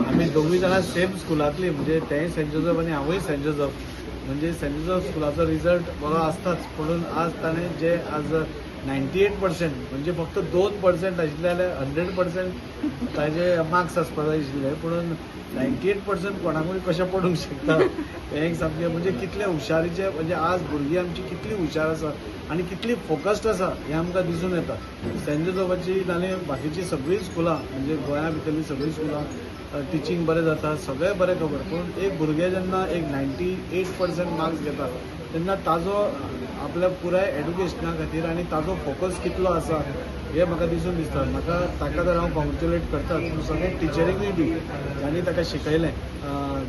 आमी दोगूय जाणां सेम स्कुलांतली, म्हणजे तेंय सेंट जोजफ आनी हांवूय सेंट जोजफ. म्हणजे सेंट जोजफ स्कुलाचो रिजल्ट बरो आसताच, पुणून आज ताणें जे आज 98%, म्हणजे फक्त 2% आशिल्ले जाल्यार 100% ताजे मार्क्स आसपा जाय आशिल्ले, पुणून 98% कोणाकूय कशें पडूंक शकता हें एक सामकें, म्हणजे कितले हुशारीचे, म्हणजे आज भुरगीं आमची कितली हुशार आसा आनी कितली फोकस्ड आसा हें आमकां दिसून येता. सेंट जोजफाची नाल्यार बाकीची सगळीं स्कुलां, म्हणजे गोंया भितरलीं सगळीं स्कुलां टिचींग बरें जाता, सगळें बरें खबर, पूण एक भुरगें जेन्ना एक 98% मार्क्स घेता तेन्ना ताजो आपल्या पुराय एडुकेशना खातीर आनी ताजो फोकस कितलो आसा हें म्हाका दिसून दिसता. म्हाका ताका तर हांव कॉंग्रेच्युलेट करता, पूण सगळे टिचरींकूय बी ज्यांनी ताका शिकयलें,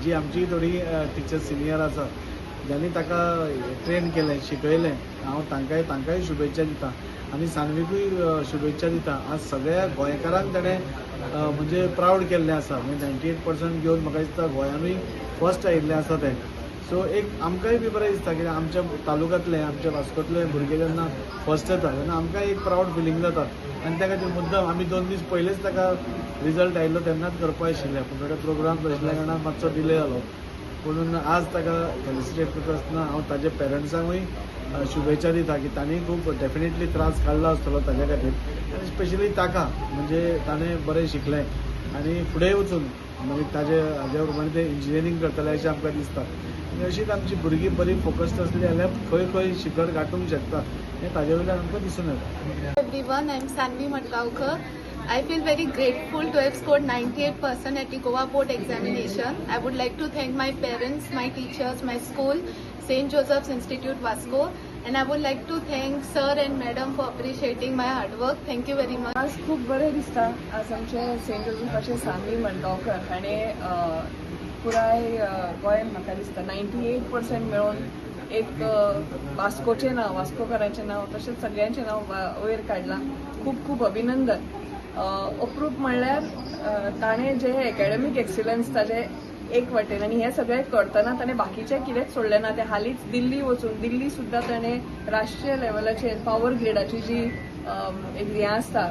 जी आमची थोडी टिचर्स सिनियर आसा ज्यांनी ताका ट्रेन केलें, शिकयलें, हांव तांकांय शुभेच्छा दिता आनी सानवीकूय शुभेच्छा दिता. आज सगळ्या गोंयकारांक ताणें म्हणजे प्रावड केल्लें आसा. म्हणजे 98% घेवन म्हाका दिसता गोंयानूय फर्स्ट आयिल्लें आसा तें. सो एक आमकांय बी बरें दिसता कित्याक आमच्या तालुक्यांतले, आमच्या वास्कोतले भुरगे जेन्ना फर्स्ट येता तेन्ना आमकांय एक प्रावड फिलींग जाता. आनी त्या खातीर मुद्दम आमी 2 दीस पयलेच ताका रिजल्ट आयिल्लो तेन्नाच करपा आशिल्लें, पूण थोडे प्रोग्राम आशिल्ल्या कारणान मातसो डिले जालो. पुणून आज ताका फेलिसिटेट करता आसतना हांव ताजे पेरंट्सांकूय शुभेच्छा दिता की तांणी खूब डेफिनेटली त्रास काडला आसतलो ताज्या खातीर, आनी स्पेशली ताका, म्हणजे ताणें बरें शिकलें आनी फुडें वचून मागीर ताजे हाज्या प्रमाणे ते इंजिनियरींग करतले अशें आमकां दिसता. आनी अशीच आमची भुरगीं बरी फोकस्ड आसली जाल्यार खंय खंय शिखर गांठूंक शकता हें ताजे वयल्यान आमकां दिसून येता. Everyone, I am Sanvi Madgaonkar. I feel very grateful to have scored 98% at the Goa Board examination. I would like to thank my parents, my teachers, my school, St. Joseph's Institute, Vasco, and I would like to thank sir and madam for appreciating my hard work. Thank you very much. आज खूब बरें दिसता. आज आमचे Saint जोजफाचे Saanvi Madgaonkar हाणें पुराय गोंयांत म्हाका दिसता 98% मेळोवन एक वास्कोचें नांव, वास्कोकारांचें नांव तशेंच सगळ्यांचें नांव वयर काडलां. खूब खूब अभिनंदन. अप्रूप म्हणल्यार ताणें जे एकॅडमीक एक्सिलन्स ताजे एक वाटेन, आनी हें सगळें करतना ताणें बाकीचें कितेंच सोडलें ना. तें हालींच दिल्ली वचून, दिल्ली सुद्दां ताणें राष्ट्रीय लेवलाचेर पावर ग्रेडाची जी एक हें आसता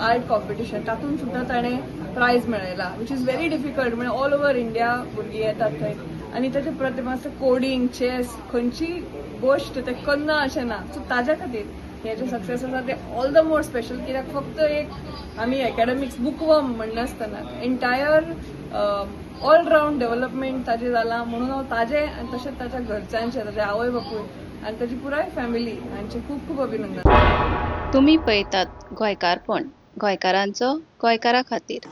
आर्ट कॉम्पिटिशन, तातूंत सुद्दां ताणें प्रायज मेळयला, which is very difficult. म्हणजे ऑल ओवर इंडिया भुरगीं येतात थंय, आनी ताचे प्रतिमा कोडींग, चॅस, खंयची गोश्ट तें करना अशें ना. सो ताज्या खातीर हें जें सक्सेस आसा तें ऑल the more special, कित्याक फक्त एक आमी एकॅडमिक्स बुकवर्म म्हणनासतना एंटायर ऑल रावंड डेव्हलपमेंट ताजें जालां. म्हणून हांव ताजें आनी तशेंच ताच्या घरच्यांचें, ताजे आवय बापूय आनी ताजी पुराय फॅमिली हांचें खूब खूब अभिनंदन. तुमी पळयतात गोंयकारपण, गोंयकारांचो गोंयकारा खातीर.